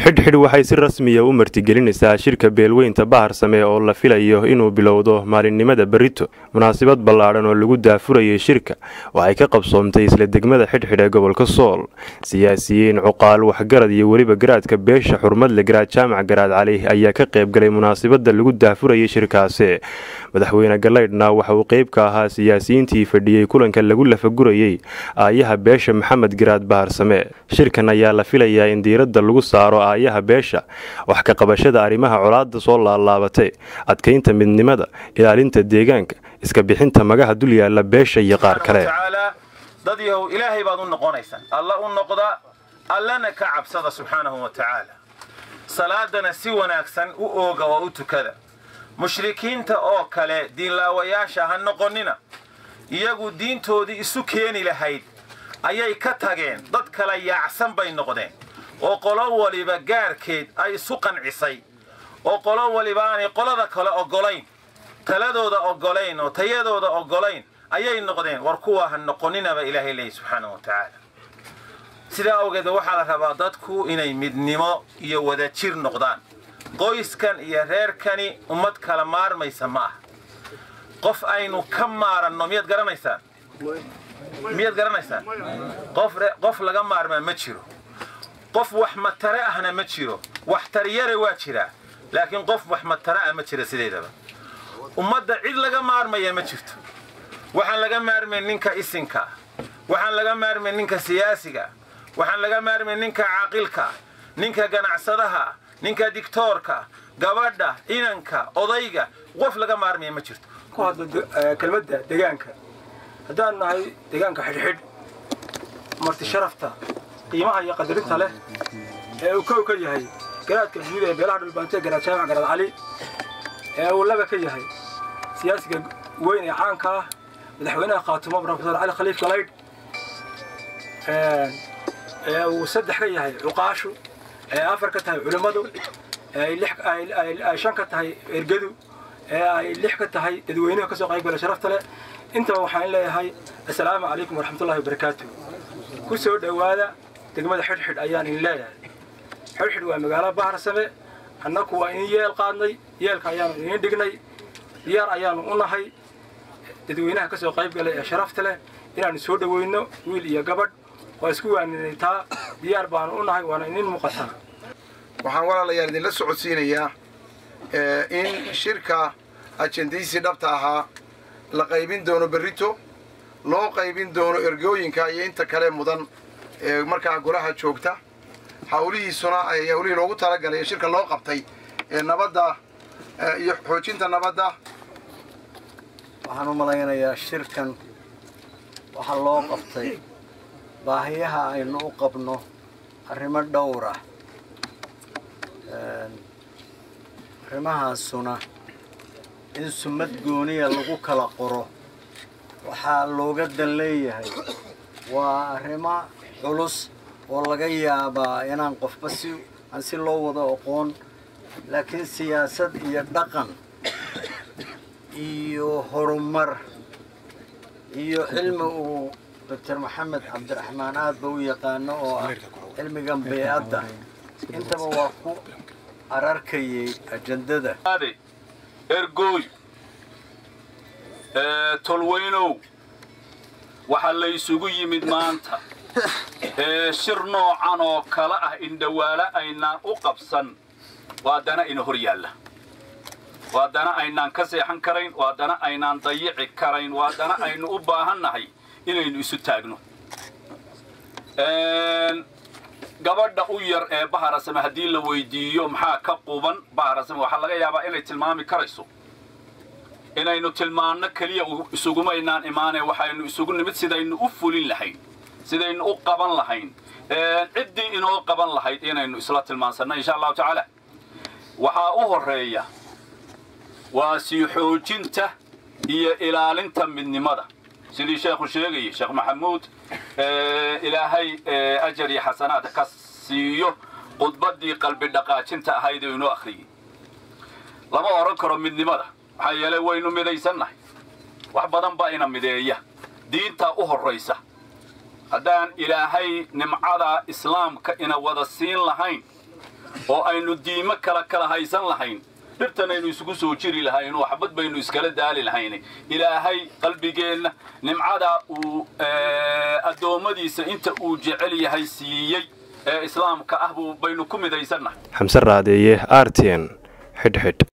Xidhxidh waxay si rasmiya u martigelinaysaa shirka beelweynta Baharsame oo la filayo inuu bilowdo maalinimada berrito. Munaasabad ballaadhan oo lagu daafurayay shirka waxay ka qabsoomtay isla degmada Xidhxidh ee gobolka Sool. Siyaasiyiin, cuqaal, waxgarad iyo weliba garaadka beesha Xurmadle, Garaad Jaamac Garaad Cali, ayaa ka qaybgalay munaasabada lagu daafurayay shirkaasi. Madaxweyne Galaydhna waxa uu qeyb ka ahaa siyaasiyiintii fadhiyey kulanka lagu lafagurayey aayaha beesha Maxamed Garaad Baharsame. Shirkan ayaa la filayaa in diiradda lagu saaro aayaha beesha, wax ka qabashada arrimaha colaadda soo laalaabatay, adkaynta midnimada, ilaalinta deegaanka, iska bixinta magaha dul yaalla beesha iyo qaar kale. Dad yahow, Ilaahay baad u noqonaysaan. Alla u noqda, Allana ka cabsada subxaanahu wa tacaala. Salaadana si wanaagsan u ooga oo u tukada. Mushrikiinta oo kale diinlaawayaasha ha noqonina. Iyagu diintoodii isu keeni lahayd ayay ka tageen, dad kala yaacsan bay noqdeen oo qolo waliba gaarkeed ay isu qancisay, oo qolo waliba aanay qolada kale oggolayn, taladooda oggolayn oo tayadooda oggolayn ayay noqdeen. War kuwaa ha noqoninaba Ilaahay leeyahy subxaanahu wa tacaala. Sidaa awgeed waxaa la rabaa dadku inay midnimo iyo wadajir noqdaan. Qoyskan iyo reerkani ummad kala maarmaysa ma ah. Qof aynu ka maaranno miyaad garanaysaan? Miyaad garanaysaan? Qof laga maarmaa ma jiro, qof wax matare ahna ma jiro. Wax tariyare waa jiraa, laakiin qof wax matare ah ma jira. Sideedaba ummadda cid laga maarmaya ma jirto. Waxaan laga maarmayn ninka isinka, waxaan laga maarmayn ninka siyaasiga, waxaan laga maarmayn ninka caaqilka, ninka ganacsadaha, ninka digtoorka, gabadha, inanka, odayga. Qof laga maarmaya ma jirto. Ku hadlo kelmadda deegaanka. Haddaan nahay deegaanka Xidhxidh, marti sharafta qiimaha iyo qadarinta leh ee uu kow ka yahay garaadka guud ee beelaha Dhulbaante, Garaad Jaamac Garaad Cali, ee uu laba ka yahay siyaasiga weyn ee caanka ah, madaxweynaha Khaatumo, Profesor Cali Khaliif Galaydh, ee uu saddex ka yahay cuqaashu, ee afar ka tahay culimmadu, ee ay lix ay shan ka tahay ergadu, ee ay lix ka tahay dadweynuhu kasoo qayb gala sharafta leh, intaba waxaan leeyahay assalaamu calaykum waraxmatullahi wabarakaatu. Ku soo dhowaada degmada Xidhxidh ayaan idin leeyahay. Xidhxidh waa magaalo Baharsame. Annaku waa idin yeel qaadnay, yeelka ayaanu idin dhignay, diyaar ayaanu u nahay dadweynaha kasoo qayb galay ee sharafta leh inaanu soo dhoweyno. Wiil iyo gabadh waa isku waaninay, taa diyaar baanu u nahay, waana idin muuqataa. Waxaan, walaalayaal, idinla socodsiinayaa in shirka ajendihiisii dhabta ahaa la qaybin doono berrito, loo qaybin doono ergooyinka iyo inta kale mudan ee markaa golaha joogta. Hawlihiisuna ay hawlihii loogu talagalay ee shirka loo qabtay ee nabadda iyo xoojinta nabadda. Waxaan u malaynayaa shirkan waxaa loo qabtay baahiyaha aynu u qabno arrimo dhowr ah. Arrimahaasuna in sumad gooniya lagu kala qoro waxaa looga dan leeyahay waa arrimo culus oo laga yaabaa inaan qofba si aan si loo wada aqoon, laakiin siyaasad iyo dhaqan iyo horumar iyo cilmi uu Doctor Maxamed Cabdiraxmaan aad ba u yaqaano oo ah cilmigan bey'adda, intaba waa ku ararkayay ajandada. Ergooy, tolweynow, waxaa la isugu yimid maanta shir noocan oo kale ah. Indhawaalo aynaan u qabsan waa dana ina hor yaalla, waa dana aynaan ka seexan karayn, waa dana aynaan dayici karayn, waa dana aynu u baahan nahay inaynu isu taagno. Gabadha u yar ee Baharasame haddii la weydiiyo maxaa ka quban Baharasame, waxaa laga yaabaa inay tilmaami karayso. Inaynu tilmaanno keliya isugumaynaan imaanee, waxaynu isugu nimid sidaynu u fulin lahayn, sidaynu u qaban lahayn, ciddii inoo qaban lahayd inaynu isla tilmaansanno, insha Allahu tacaala. Waxaa u horreeya waa sii xoojinta iyo ilaalinta midnimada, sidii sheekhu sheegayay, Sheekh Maxamuud, Ilaahay ajar iyo xasanaad ka siiyo khudbaddii qalbi dhaqaajinta ahayd ee inoo akhriyey. Lama odhan karo midnimada, maxaa yeelay waynu midaysannahay, wax badan baa ina mideeya. Diintaa u horraysa. Haddaan Ilaahay nimcada Islaamka ina wada siin lahayn Oo aynu diimo kala kala haysan lahayn, dhibtanaynu isugu soo jiri lahayn oo xabad baynu iskala daali lahayn. Ilaahay qalbigeenna nimcadaa uu addoommadiisa inta uu jecel yahay siiyey ee Islaamka ah buu baynu ku midaysannahay. Xamse Raadeeye, RTN, Xidhxidh.